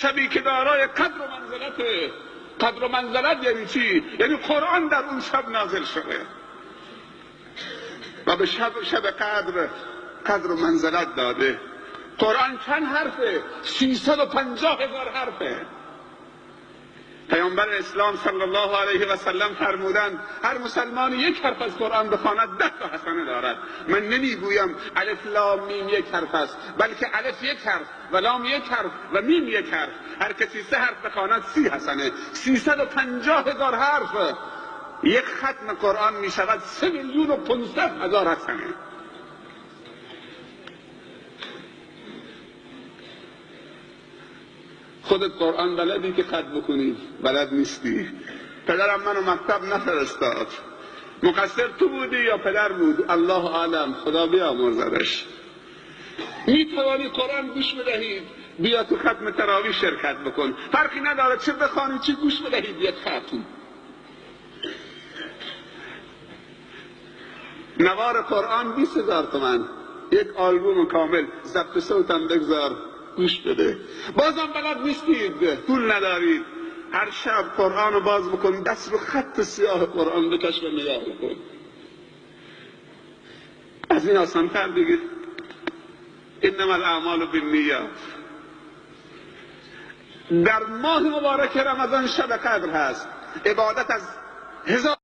شبی که دارای قدر و منزلته. قدر و منزلت یعنی چی؟ یعنی قرآن در اون شب نازل شده و به شب قدر قدر و منزلت داده. قرآن چند حرفه؟ 350,000 حرفه. پیامبر اسلام صلی الله علیه و سلم فرمودند هر مسلمان یک حرف از قرآن بخواند 10 تا حسنه دارد. من نمیگویم الف لام میم یک حرف است، بلکه الف یک حرف و لام یک حرف و میم یک حرف. هر کسی 3 حرف بخواند 30 حسنه. 350,000 حرف یک ختم قرآن می شود 3,500,000 حسنه. خودت قرآن بلدی که خط بکنی؟ بلد نیستی. پدرم منو مکتب نفرستاد. مقصر تو بودی یا پدر بود؟ الله عالم، خدا بیامرزدش. میتوانی قرآن گوش بدهید، بیا تو ختم تراویح شرکت بکن. فرقی نداره چه بخوانی چه گوش بدهید، یک ختم. نوار قرآن 20,000 تومن، یک آلبوم کامل، ضبط صوتم بگذار گوش بده. بازم بلد نیستید، پول ندارید، هر شب قرآن رو باز بکن، دست رو خط سیاه قرآن بکش و نگاه بکن. از این آسان تر دیگه. انما الاعمال بالنیات. در ماه مبارک رمضان شب قدر هست. عبادت از 1000